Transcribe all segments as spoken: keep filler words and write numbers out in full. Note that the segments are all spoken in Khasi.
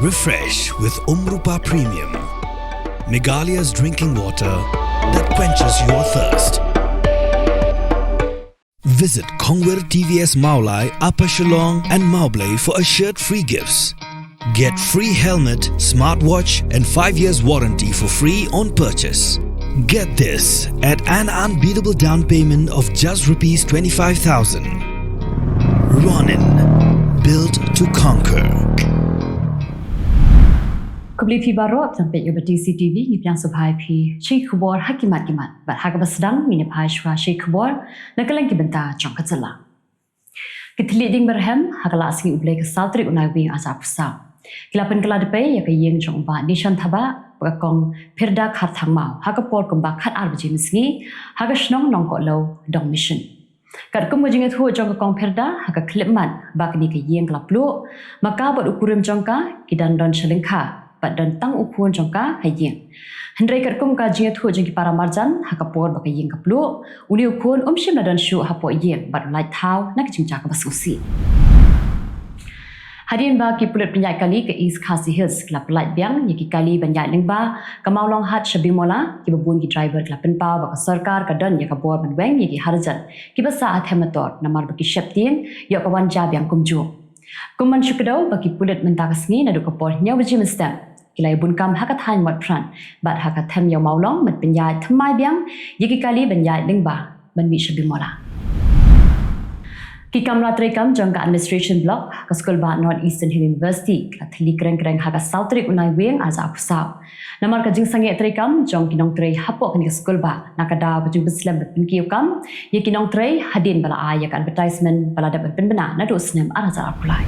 Refresh with Umrupa Premium, Meghalaya's drinking water that quenches your thirst. Visit Kongwir T V S Mawlai, Upper Shillong and Mawblei for assured free gifts. Get free helmet, smartwatch and five years warranty for free on purchase. Get this at an unbeatable down payment of just rupees twenty-five thousand. Ronin, built to conquer. Khublei phi baroh, tang peit ïa ka T C T V, ngi pdiang sngewbha ïa phi sha ki khubor ha ki mat ki mat. Bad ha kaba sdang ngin ïa phai shuwa sha ki khubor na ka liang ki bynta jong ka jylla. Ki thylliej dieng ba rhem ha ka Laisngi U Blei ka saw tarik u Naiwieng arhajar arphew saw. Ki la pynkylla dpei ïa ka ïing jong u Bah Nishon Thabah bad ka Kong Phirda Kharthangmaw ha ka por kumba khatar baje mynsngi ha ka shnong Nongkohlew, Dong Mission. Katkum ka jingïathuh jong ka Kong Phirda ha ka khyllipmat ba kane ka ïing ka la pluh, ma ka bad u kurim jong ka ki dang don sha lyngkha bad don tang u khun jong ka ha ïing. Hynrei katkum ka jingïathuh jong ki para marjan ha ka por ba ka ïing ka pluh, une u khun um shym la don shuh hapoh ïing bad u lait thaw na ka jingjia kaba sngewsih. Hadien ba ki pulit pynïaid kali ka East Khasi Hills ki la pyllait biang ïa ki kali ban ïaid lyngba ka Mawlong Hat sha Bimula, kiba bun ki driver ki la pynpaw ba ka sorkar ka don ïa ka bor ban weng ïa ki harjan kiba sah ha them motor namar ba ki sheptieng ïoh ka wan jia biang kumjuh. Kum ban shu kdew ba ki pulit mynta ka sngi naduh ka por hynñiew baje mynstep ki la ïa bun kam ha ka thaiñ Motphran bad ha ka them ïew Mawlong ban pynïaid thymmai biang ïa ki kali ban ïaid lyngba ban mih sha Bimula. Ki kamra treikam jong ka Administration Block ka Skulbah North Eastern Hill University ki la thylli kreng kreng ha ka saw tarik u Naiwieng arhajar arphew saw. Namar ka jingsangeh treikam jong ki nongtrei hapoh kane ka skulbah na ka daw ka jingpynslem ban pynkiew kam ïa ki nongtrei hadien ba la ai ïa ka advertisement ba la dep ban pynbna naduh u snem arhajar arphew lai.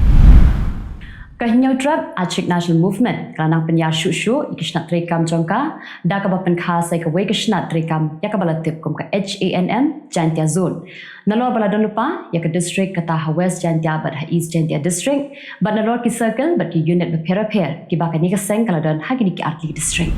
Ka Hynñiewtrep Achik National Movement ka la nang pynïar shuh shuh ïa ki shnat treikam jong ka da kaba pynkha sa ïa kawei ka shnat treikam ïa kaba la tip kum ka H A N M Jaintia Zone. Nalor ba la don lypa ïa ka district kata ha West Jaintia bad ha East Jaintia District, bad nalor ki circle bad ki unit bapher bapher kiba kane ka seng ka la don ha kine ki artylli ki district.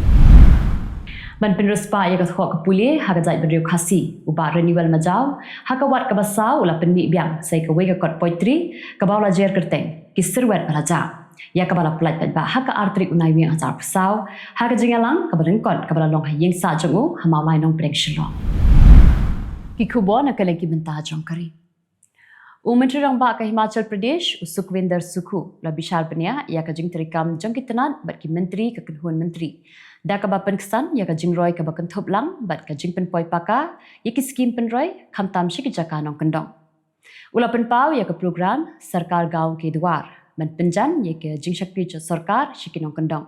Ban pynriewspah ïa ka thoh ka pule ha ka jaitbynriew Khasi, u Bah Renewal Majaw ha ka wat kaba saw u la pynmih biang sa ïa kawei ka kot poetry kaba u la jer kyrteng Ki Syrwet Ba La Jah, ïa kaba la pyllait paidbah ha ka ar tarik u Naiwieng arhajar arphew saw ha ka jingïalang kaba lyngkot kaba la long ha ïing sah jong u ha Mawlai Nongpdeng, Shillong. Ki khubor na ka liang ki bynta jong ka ri. U Myntri Rangbah ka Himachal Pradesh, u Sukhwinder Sukhu, u la bishar bniah ïa ka jingtreikam jong ki tnat bad ki myntri ka kynhun myntri da kaba pynksan ïa ka jingroi kaba kynthup lang bad ka jingpynpoi paka ïa ki skhim pynroi, khamtam sha ki jaka nongkyndong. U la pynpaw ïa ka program Sarkar Gaon Ke Dwar ban pynjan ïa ka jingshakri jong sorkar sha ki nongkyndong.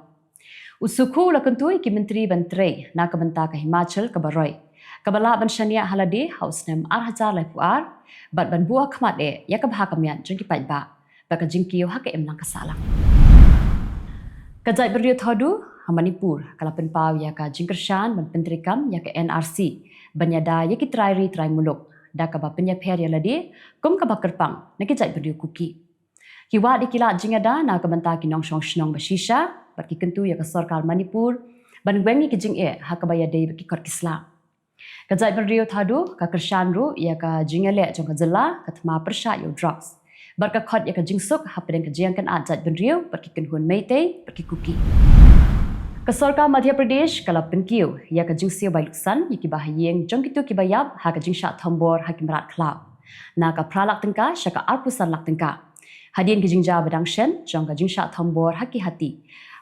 U Sukhu u la kyntu ïa ki myntri ban trei na ka bynta ka Himachal kaba roi, kaba lah ban shaniah ha lade ha u snem arhajar laiphew ar, bad ban buh hakhmat eh ïa ka bha ka miat jong ki paidbah bad ka jingkiew ha ka imlang ka sahlang. Ka jaitbynriew Thawdu ha Manipur ka la pynpaw ïa ka jingkyrshan ban pyntreikam ïa ka N R C ban ïada ïa ki trai ri trai muluk da kaba pynïapher ïa lade kum kaba kyrpang na ki jaitbynriew Kuki. Ki wad ïa ki lad jingïada na ka bynta ki nongshong shnong ba shisha bad ki kyntu ïa ka sorkar Manipur ban weng ïa ki jingeh ha kaba ïadei bad ki kot ki sla. Ka jaitbynriew Thawdu ka kyrshan ruh ïa ka jingïaleh jong ka jylla ka thma pyrshah ïa u drugs bad ka khot ïa ka jingsuk hapdeng ka jingïakynad jaitbynriew bad ki kynhun Meitei bad ki Kuki. Ka sorkar Madhya Pradesh ka la pynkiew ïa ka jingsiew bai luksan ïa kiba ha ïing jong kito kiba ïap ha ka jingshah thombor ha ki mrad khlaw, na ka phra lak tyngka sha ka arphew san lak tyngka, hadien ki jingjia ba dang shen jong ka jingshah thombor ha ki hati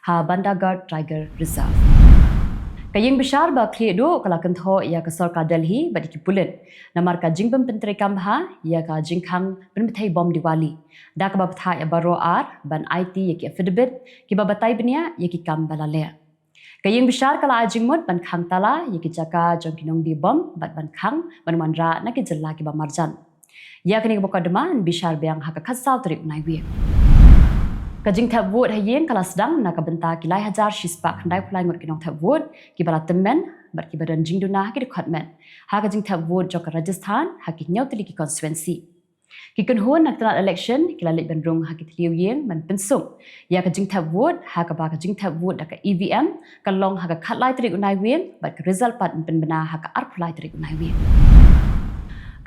ha Bandhavgarh Tiger Reserve. Ka ïing bishar ba khlieh duh ka la kynthoh ïa ka sorkar Delhi bad ïa ki pulit namar ka jingbym pyntreikam bha ïa ka jingkhang pynbthei bom Diwali, da kaba bthah ïa baroh ar ban aiti ïa ki affidavit kiba batai bniah ïa ki kam ba la leh. Ka ïing bishar ka la ai jingmut ban khang tala ïa ki jaka jong ki nongdie bom bad ban khang ban wanrah na ki jylla kiba marjan. Ïa kane ka mukotduma yn bishar biang ha ka khatsaw tarik u Naiwieng. Ka jingthep vote ha ïing ka la sdang na ka bynta ki lai hajar shispah khyndaiphew lai ngut ki nongthep vote kiba la tymmen bad kiba don jingduna ha ki dkhot met ha ka jingthep vote jong ka Rajasthan ha ki hynñiew tylli ki constituency. Ki kynhun na ka tnat election ki la leit ban rung ha ki thliew ïing ban pynsuk ïa ka jingthep vote ha kaba ka jingthep vote da ka E V M ka long ha ka khatlai tarik u Naiwieng bad ka result pat yn pynbna ha ka arphew lai tarik u Naiwieng.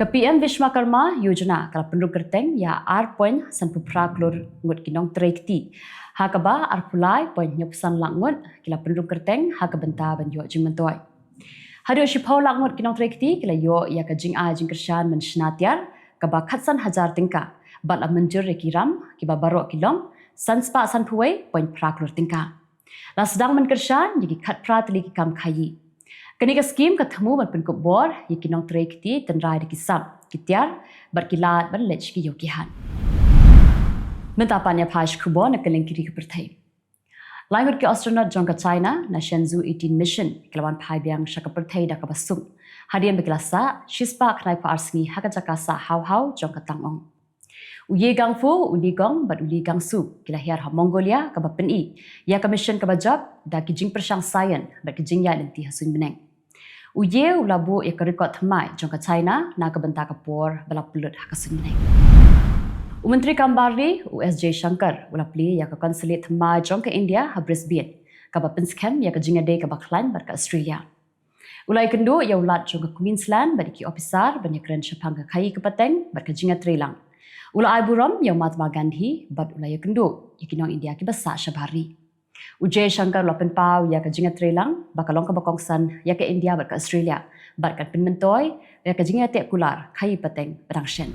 Ka P M Vishwakarma Yojana ka la pynrung kyrteng ïa ar point sanphew phra klur ngut ki nongtrei kti, ha kaba arphew lai point hynñiewphew san lak ngut ki la pynrung kyrteng ha ka bynta ban ïoh jingmyntoi. Haduh shiphew lak ngut ki nongtrei kti ki la ïoh ïa ka jingai jingkyrshan mynshna tiar kaba khatsan hajar tyngka, bad la mynjur ïa ki ram kiba baroh ki long san spah sanphew wei point phra klur tyngka. La sdang ban kyrshan ïa ki khatphra tylli ki kam khaïi. Kane ka skim ka thmu ban pynkup bor ïa ki nongtrei kti tynrai da ki sap, ki tiar, bad ki lad ban leit sha ki ïew ki hat. Mynta pat ïa phi ki khubor na kylleng ki ri ka pyrthei. Lai ngut ki astronaut jong ka China na Shenzhou eighteen mission ki la wan phai biang sha ka pyrthei da kaba suk, hadien ba ki la sah shispah khyndaiphew ar sngi ha ka jaka sah haw haw jong ka tang ong. U Ye Guangfu, u Li Gong bad u Li Guangxu ki la hiar ha Mongolia kaba pyni ïa ka mission kaba jop da ki jingpyrshang science bad ki jingïaid lynti ha suiñ bneng. U Ye u la buh ïa ka record thymmai jong ka China na ka bynta ka por ba la pynlut ha ka suiñ bneng. U Myntri Kam Bar Ri, u S Jaishankar, u la plie ïa ka consulate thymmai jong ka India ha Brisbane, kaba pynskhem ïa ka jingïadei kaba khlaiñ bad ka Australia. U la ïakynduh ïa u Lat jong ka Queensland bad ïa ki ophisar ban ïakren shaphang ka khaïi ka pateng bad ka jingïatreilang. U la ai burom ïa u Mahatma Gandhi bad u la ïakynduh ïa ki nong India kiba sah shabar ri. U Jaishankar u la pynpaw ïa ka jingïatreilang ba ka long kaba kongsan ïa ka India bad ka Australia, bad kan pynmyntoi ïa ka jingïateh kular khaïi pateng ba dang shen.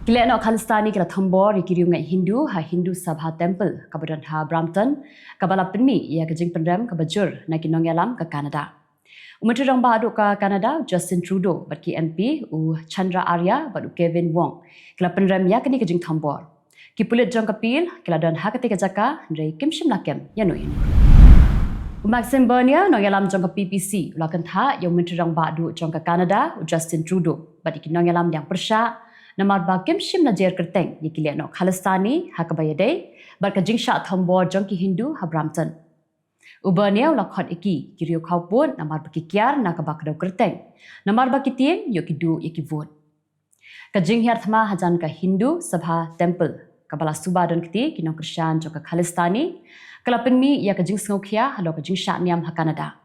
Ki lehnoh Khalistani ki la thombor ïa ki riewngeit Hindu ha Hindu Sabha Temple kaba don ha Brampton, kaba la pynmih ïa ka jingpynrem kaba jur na ki nongïalam ka Canada. U Myntri Rangbah Duh ka Canada, Justin Trudeau, bad ki M P, u Chandra Arya bad u Kevin Wong, ki la pynrem ïa kane ka jingthombor. Ki pulit jong ka Peel ki la don ha katei ka jaka, hynrei kim shym la kem ïano ïano. U Maxime Bernier, nongïalam jong ka P P C, u la kynthah ïa u Myntri Rangbah Duh jong ka Canada, u Justin Trudeau, bad ïa ki nongïalam liang pyrshah namar ba kim shym la jer kyrteng ïa ki lehnoh Khalistani ha kaba ïadei bad ka jingshah thombor jong ki Hindu ha Brampton. U Bernier u la khot ïa ki ki riew khawpud namar ba ki kiar na kaba kdew kyrteng, namar ba ki tieng ïoh ki duh ïa ki vote. Ka jinghiar thma hajan ka Hindu Sabha Temple kaba la suba don kti ki nongkyrshan jong ka Khalistani ka la pynmih ïa ka jingsngewkhia halor ka jingshah niam ha Canada.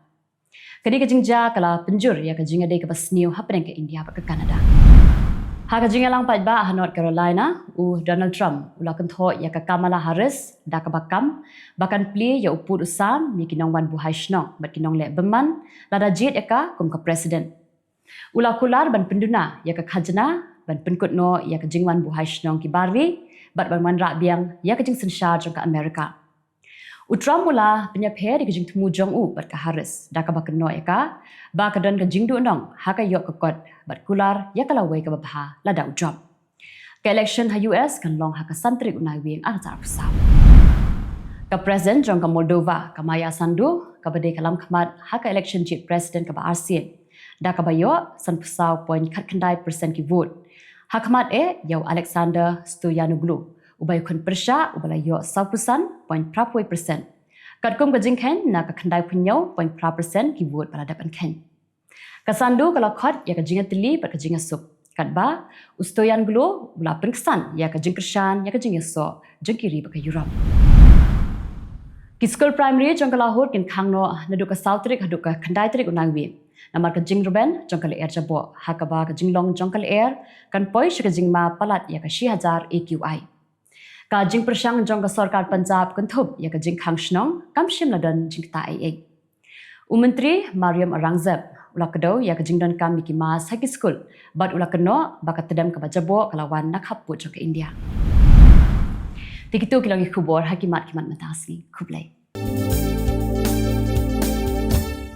Kane ka jingjia ka la pynjur ïa ka jingïadei kaba sniew hapdeng ka India bad ka Canada. Ha ka jingïalang paidbah ha North Carolina, u Donald Trump u la kynthoh ïa ka Kamala Harris da kaba kam ba kan plie ïa u pud u sam ïa ki nongwan buhai shnong bad ki nongleh bymman lada jied ïa ka kum ka president. U la kular ban pynduna ïa ka khajna ban pynkut noh ïa ka jingwan buhai shnong ki bar ri bad ban wanrah biang ïa ka jingsynshar jong ka Amerika. U Trump u la pynïapher ïa ka jingthmu jong u bad ka Harris da kaba kynnoh ïa ka ba ka don ka jingduhnong ha ka ïoh ka kot bad kular ïa ka lawei kaba bha lada u jop. Ka election ha U S kan long ha ka san tarik u Naiwieng ar hajar arphew saw. Ka President jong ka Moldova, ka Maya Sandu, kaba dei ka lamkhmat ha ka election jied President kaba arsien, da kaba ïoh sanphew saw point khatkhyndai percent ki vote, ha khmat eh ïa u Alexander Stoyanoglu, uba ïakhun pyrshah uba la ïoh sawphew san point phraphew percent, katkum ka jingkheiñ na ka khyndaiphew hynñiew point phra percent ki vote ba la dep ban kheiñ. Ka Sandu ka la khot ïa ka jingïatylli bad ka jingïasuk, katba u Stoyanoglu u la pynksan ïa ka jingkyrshan ïa ka jingïasoh jong ki ri bad ka Europe. Ki skul primary jong ka Lahore kin khang noh naduh ka saw tarik haduh ka khyndai tarik u Naiwieng namar ka jingrben jong ka lyer jaboh, ha kaba ka jinglong jong ka lyer kan poi sha ka jingma palat ïa ka shi hajar A Q I. Ka jingpyrshang jong ka sorkar Punjab kynthup ïa ka jingkhang shnong kam shym la don jingktah ei ei. U Myntri Mariam Aurangzeb u la kdew ïa ka jingdonkam ïa ki mask ha ki skul bad u la kynnoh ba ka tdem kaba jaboh ka la wan na khappud jong ka India. Te kito ki long ki khubor ha ki mat ki mat mynta ka sngi. Khublei.